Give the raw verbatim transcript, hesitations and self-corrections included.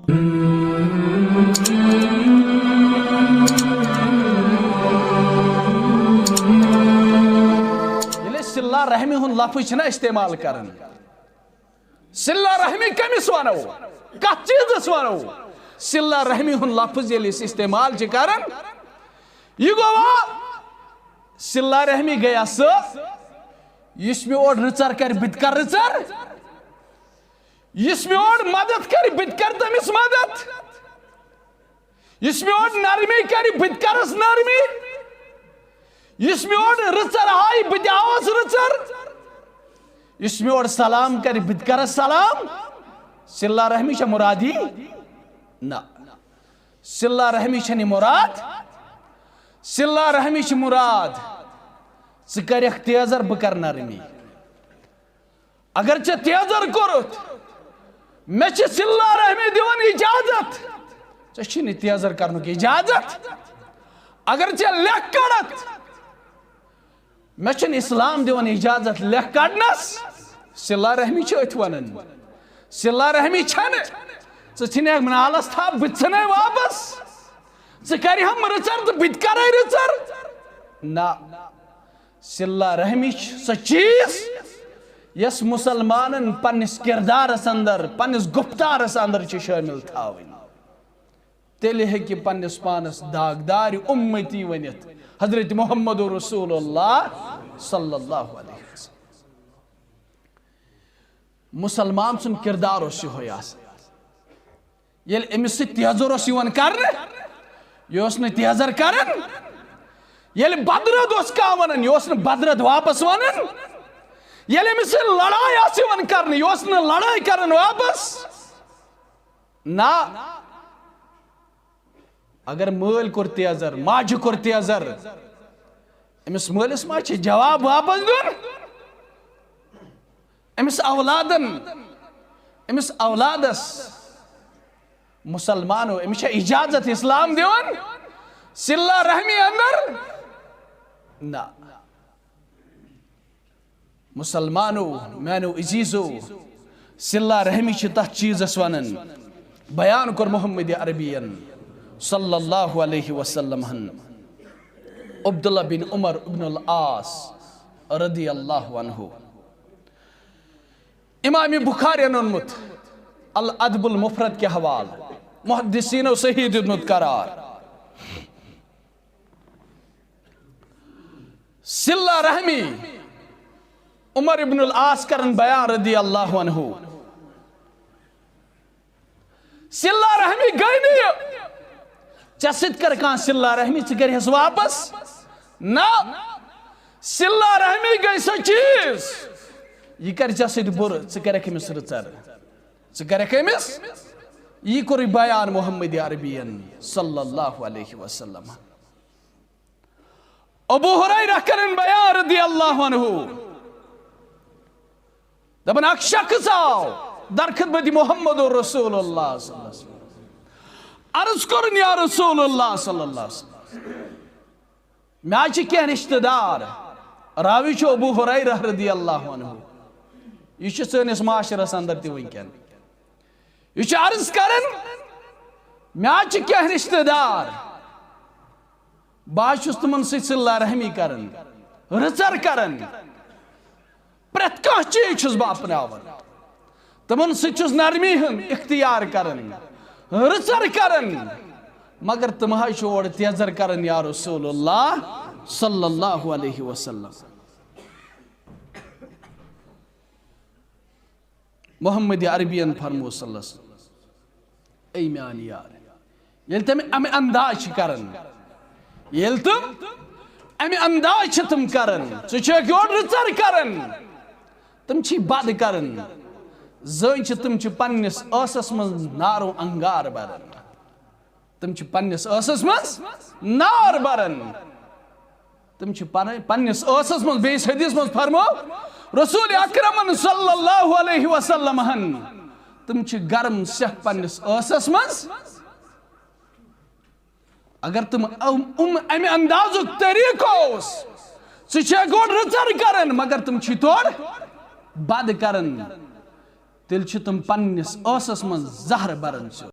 ییٚلہِ أسۍ صلہ رحمی ہُنٛد لفظ چھِنہ استعمال کران، صلہ رحمی کٔمِس وَنو؟ کَتھ چیٖزَس وَنو؟ صلہ رحمی ہُنٛد لفظ ییٚلہِ أسۍ استعمال چھِ کران، یہِ گوٚوا صلہ رحمی گٔیا سُہ، یُس مےٚ اورٕ رٕژَر کرِ، بہٕ تہِ کرٕ رٕژَر، یُس مےٚ اورٕ مدد کرِ، بہٕ تہِ کرٕ تٔمِس مدد۔ یُس مےٚ اورٕ نرمی کرِ، بہٕ تہِ کرس نرمی۔ یُس مےٚ اورٕ رٕژر ہایہِ، بہٕ تہِ ہاوس رٕژر۔ یُس مےٚ اورٕ سلام کرِ، بہٕ تہِ کرس سلام۔ صلہ رحمی چھا مراد یی؟ نہ۔ صلہ رحمی چھنہٕ یہِ مراد۔ صلہ رحمی چھِ مراد، ژٕ کرکھ تیزر، بہٕ کرٕ نرمی۔ اگر ژےٚ تیزر کوٚرُتھ، مےٚ چھِ صلہ رحمی دِوان اجازت، ژےٚ چھُے نہٕ تیزر کرنُک اجازت۔ اگر ژےٚ لیکھ کڑتھ، مےٚ چھُنہٕ اسلام دِوان اجازت لیکھ کڑنس۔ صلہ رحمی چھِ أتھۍ ونان۔ صلہ رحمی چھنہٕ ژٕ ژھٕنکھ نالس تھپھ، بہٕ تہِ ژھٕنے واپس، ژٕ کرِ ہم رٕژر تہٕ بہٕ تہِ کرے رٕژر۔ نہ، صلہ رحمی چھِ سۄ چیٖز یۄس مُسلمانن پننِس کردارس اندر، پننِس گفتارس اندر چھِ شٲمِل تھاوٕنۍ۔ تیٚلہِ ہیٚکہِ پننِس پانس داغدارِ اُمتی ؤنِتھ، حضرت محمد رسول اللہ صلی اللہ علیہ وسلم۔ مُسلمان سُنٛد کردار اوس یِہوٚے آسان۔ ییٚلہِ أمِس سۭتۍ تیزر اوس یِوان کرنہٕ، یہِ اوس نہٕ تیزر کران۔ ییٚلہِ بدرد اوس کانٛہہ ونان، یہِ اوس نہٕ بدرد واپس ونان۔ ییٚلہِ أمِس سۭتۍ لڑایہِ آسہٕ یِوان کرنہٕ، یہِ اوس نہٕ لڑٲے کران واپس۔ نہ، اگر مٲلۍ کوٚر تیزر، ماجہِ کوٚر تیزر، أمِس مٲلِس ما چھِ جواب واپس دیُن؟ أمِس اولادن، أمِس اولادس، مُسلمانو، أمِس چھا اجازت اسلام دِوان صلہ رحمی اندر؟ نہ۔ مُسلمانو، میانیو عزیزو، صلہ رحمی چھِ تتھ چیٖزس ونان، بیان کوٚر محمد عربین صلی اللہ علیہ وسلم ہن عبداللہ بن عمر ابن العاص رضی اللہ عنہ۔ امام بخاری یَن اوٚنمُت الادب المفرد کہِ حوالہٕ، محدثینو صحیح دیُتمُت قرار۔ صلہ رحمی، عمر ابن العاص کرن بیان رضی اللہ عنہ۔ صلہ رحمی گٔے نہٕ یہِ۔ ژےٚ سۭتۍ کر کانٛہہ صلہ رحمی، ژٕ کر ہس واپس؟ نہ۔ صلہ رحمی گٔے سۄ چیٖز، یہِ کر ژےٚ سۭتۍ بُرٕ، ژٕ کرکھ أمِس رٕژر، ژٕ کرکھ أمِس۔ یہِ کوٚرُے بیان محمد عربین صلی اللہ علیہ وسلم۔ ابو ہریرہ کرن بیان رضی اللہ عنہ، دپان اکھ شخص آو در خدمت محمد رسول اللہ صلی اللہ علیہ وسلم۔ عرض کرن یا رسول اللہ صلی اللہ علیہ وسلم، مےٚ چھِ کینٛہہ رشتہٕ دار، راوی چھُ ابو ہریرہ رضی اللہ عنہ، یہِ چھُ سٲنِس معاشرس اندر تہِ وٕنکیٚن۔ یہِ چھُ عرض کران، مےٚ چھِ کینٛہہ رشتہٕ دار، بہٕ حظ چھُس تِمن سۭتۍ صلہ رحمی کران، رٕژر کران، پرٛٮ۪تھ کانٛہہ چیٖز چھُس بہٕ اپناوان، تِمن سۭتۍ چھُس نرمی ہُنٛد اختیار کران، رٕژر کران، مگر تِم حظ چھِ اورٕ تیزر کران یا رسول اللہ صلی اللہ علیہ وسلم۔ محمد عربین فرمو صلی اللہ علیہ وسلم، اے میان یار، ییٚلہِ تِم امہِ انداز چھِ کران، ییٚلہِ تِم امہِ انداز چھِ تِم کران، ژٕ چھُکھ یورٕ رٕژر کران، تِم چھِ بد کران، زٔنۍ چھِ، تِم چھِ پننِس ٲسس منٛز نارو انگار بران۔ تِم چھِ پننِس ٲسس منٛز نار بران۔ تِم چھِ پنٕنۍ، پننِس ٲسس منٛز، بیٚیِس حدیث منٛز فرمو رسول اکرمن صلی اللہ علیہ وسلم ہن، تِم چھِ گرم سیکھ پننِس ٲسس منٛز۔ اگر تِم اُم، اُم، امہِ اندازُک طریقہٕ اوس، ژٕ چھےٚ گۄڈٕ رٕژر کران، مگر تِم چھِ تورٕ بد کران۔ تیٚلہِ چھِ تِم پننِس ٲسس منٛز زہر بران سیوٚد۔